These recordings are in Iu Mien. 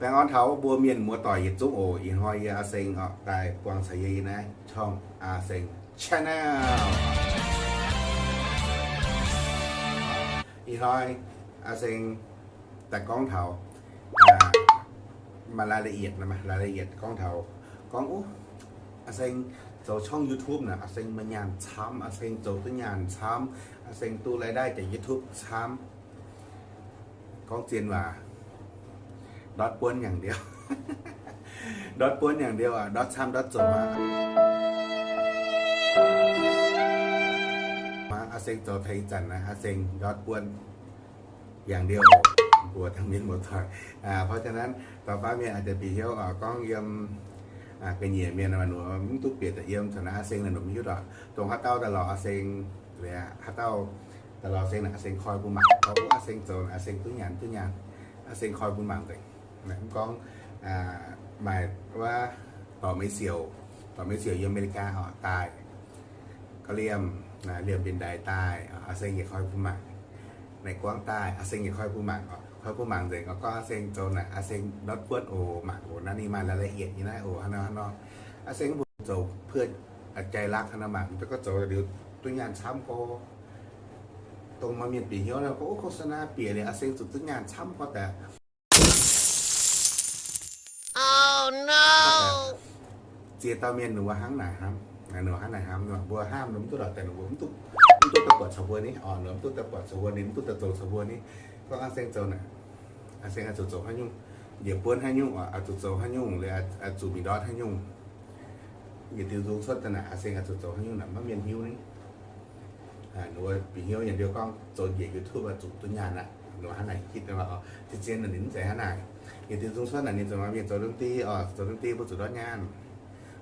Baengh orn taux mbuo mienh muoz-doic yietc zungv oc. Ih hnoi yie Aa Seng oc daaih buangh caux yie yiem naaiv ช่อง Aa Seng Channel. Ih hnoi Aa Seng daaih gorngv taux maaih รายละเอียด gorngv taux gorngv, Aa Seng zoux ช่อง YouTube naaic, Aa Seng maaih nyaanh camv, Aa Seng zoux duqv nyaanh camv, Aa Seng duqv รายได้ จาก YouTube camv. Gorngv zien waac, ndortv buonv yangh ndiouh. Ndortv buonv yangh ndiouh, ndortv camv ndortv zoqc aqv. Aa Seng zoux taux ih zanc naaic, Aa Seng ndortv buonv yangh ndiouh oc, mbuo dangh mienh muoz-doic. เพราะฉะนั้น dauh baav mienh aah deix bieqc hnyouv oc, gorngv yiem ga'nyiec mienh mv duqv bieqc daaih yiem, caux naaiv Aa Seng naaic ndomh hiuv oc. Dongh haaix dauh daaih lorz Aa Seng, haaix dauh daaih lorz Aa Seng naaic, Aa Seng koi bun mangc. Aa Seng zoux naaic, Aa Seng duqv nyaanh, duqv nyaanh, Aa Seng koi bun mangc nzengc. Mv gorngv maaih wuov dorc meix siouc, dorc meix siouc yiem America oc daaih, ga'liemh, liemh mbienx ndaix daaih, Aa Seng yaac koi bun mangc. Naaic guangv daaih, Aa Seng yaac koi bun mangc oc, koi bun mangc nzengc oc. Gorngv Aa Seng zoux naaic, Aa Seng ndortv buonv oc, mangc oc, naaiv ninh maaih รายละเอียด nyei naaiv oc, hnangv nor hnangv nor. Aa Seng mbuo zoux เพื่อ ใจรัก hnangv nor, mangc mv baac gorngv zoux liuz duqv nyaanh camv gorx. Dongh maaih mienh bieqc hnyouv naaic gorngv, โฆษณา bieqc liuz Aa Seng zuqc duqv nyaanh camv gorx daaih. Ziex dauh mienh ninh mbuo hnangv naaic hnamv, ninh mbuo hnangv naaic hnamv, mbuo hnamv ninh mbuo mv duqv lorz daaih, ninh mbuo mv duqv, mv duqv daaih buatc caux mbuo ni oc, ninh mbuo mv duqv daaih buatc caux mbuo ni, mv duqv daaih zoux caux mbuo ni. Gorngv Aa Seng zoux naaic, Aa Seng oix zuqc zoux haaix nyungc, njiec buonv haaix nyungc oc, oix zuqc zoux haaix nyungc, liuz oix zuqc mingh ndortv haaix nyungc. Yietc diuh nzung cuotv daaih naaic, Aa Seng oix zuqc zoux haaix nyungc naaic maiv mienh hiuv ni. Ninh mbuo bieqc hnyouv nyei liuz gorngv zoux njiec YouTube oix zuqc duqv nyaanh aqv, ninh mbuo hnangv naaic hitv oc. Zien-zien naaic ninh mv zeiz hnangv naaic. Yietc diuh nzung cuotv naaic ninh zuqc maaih mienh zoux lomh diuh oc, zoux lomh diuh mbuo zuqc ndortv nyaanh.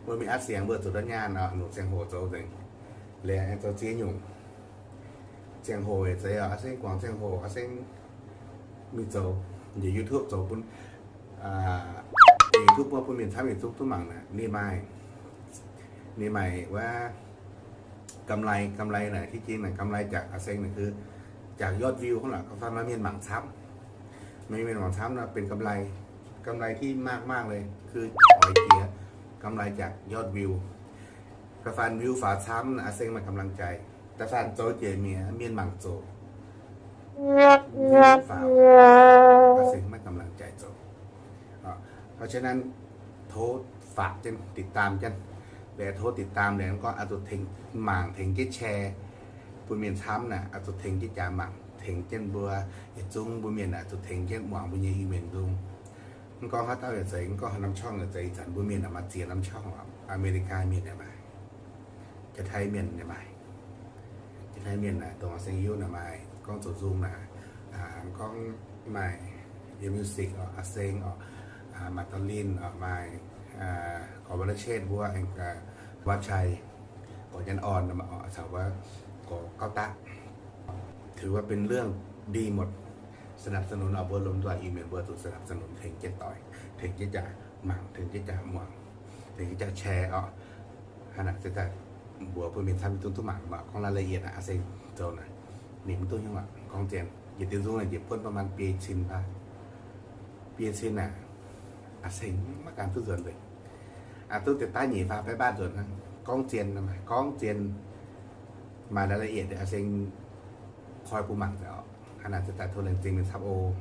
Mbuo mingh atv siangx mbuo zuqc ndortv nyaanh oc, nungc ziangh hoc zoux nzengc. Liuz zoux ziex nyungc. Ziangh hoc zeiz oc, Aa Seng guangc ziangh hoc, Aa Seng mingh zoux njiec YouTube zoux bun, YouTube wuov bun mienh camv yietc zungv duqv mangc naaic, ninh maaih, ninh maaih wuov กำไร กำไร naaic, ที่จริง naaic กำไร จาก Aa Seng naaic คือ จาก ยอดวิว hnangv lorqc. Ga'faan maaih mienh mangc camv, maaih mienh mangc camv nor benx กำไร, กำไร ที่มากมากเลย คือ oix jiex กำไร จาก ยอดวิว. Ga'faan วิว faaux camv naaic, Aa Seng maaih กำลังใจ. Da'faanh zoux jiex mi'aqv, mienh mangc zoqc, mienh faaux, Aa Seng maiv กำลังใจ zoux. เพราะฉะนั้น tov faaux jienv, ติดตาม jienv. Liuz tov ติดตาม liuz gorngv oix zuqc tengx mangc, tengx jienv share bun mienh camv naaic, oix zuqc tengx jienv jaax mangc, tengx jienv mbuo yietc zungv mbuo mienh naaic, oix zuqc tengx jienv muangx mbuo nyei Iu-Mienh nzung. Mv gorngv haaix dauh yaac zeiz, mv gorngv haaix norm ช่อง yaac zeiz, ih zanc mbuo mienh naaic maaih ziex norm ช่อง oc. America mienh yaac maaih, Janx-Taiv mienh yaac maaih. Janx-Taiv mienh naaic dongh Aa Seng hiuv naaic maaih gorngv zoux nzung naaic, gorngv maaih yiem music oc, Aa Seng oc, maaih Dorlin oc, maaih gorx Walachev mbuo, aengx Vatv Chai, gorx Nyanv Orn caux wuov gorx Gauv Daqv.ถือว่าเป็นเรื่องดีหมด สนับสนุน oc, mbuo lomh nzoih Iu-Mienh mbuo zuqc สนับสนุน tengx jienv doic, tengx jienv jaax mangc, tengx jienv jaax muangx, tengx jienv jaax share oc. Hnangv naaic se daaih mbuox bun mienh camv yietc zungv duqv mangc maah. Gorngv รายละเอียด naaic, Aa Seng zoux naaic ninh mv duqv nyungc aqv. Gorngv zien, yietc diuh nzung naaic njiec buonv ประมาณ biei cin baav. Biei cin naaic, Aa Seng maiv gan duqv nzuonx nzengc. Duqv deix daav nyeic faam baeqv baatv nzuonx hnangv. Gorngv zien, gorngv zien maaih รายละเอียด Aa Seng koi bun mangc nzengc oc. Hnangv naaic se daaih tov laengz zingh mienh camv oc.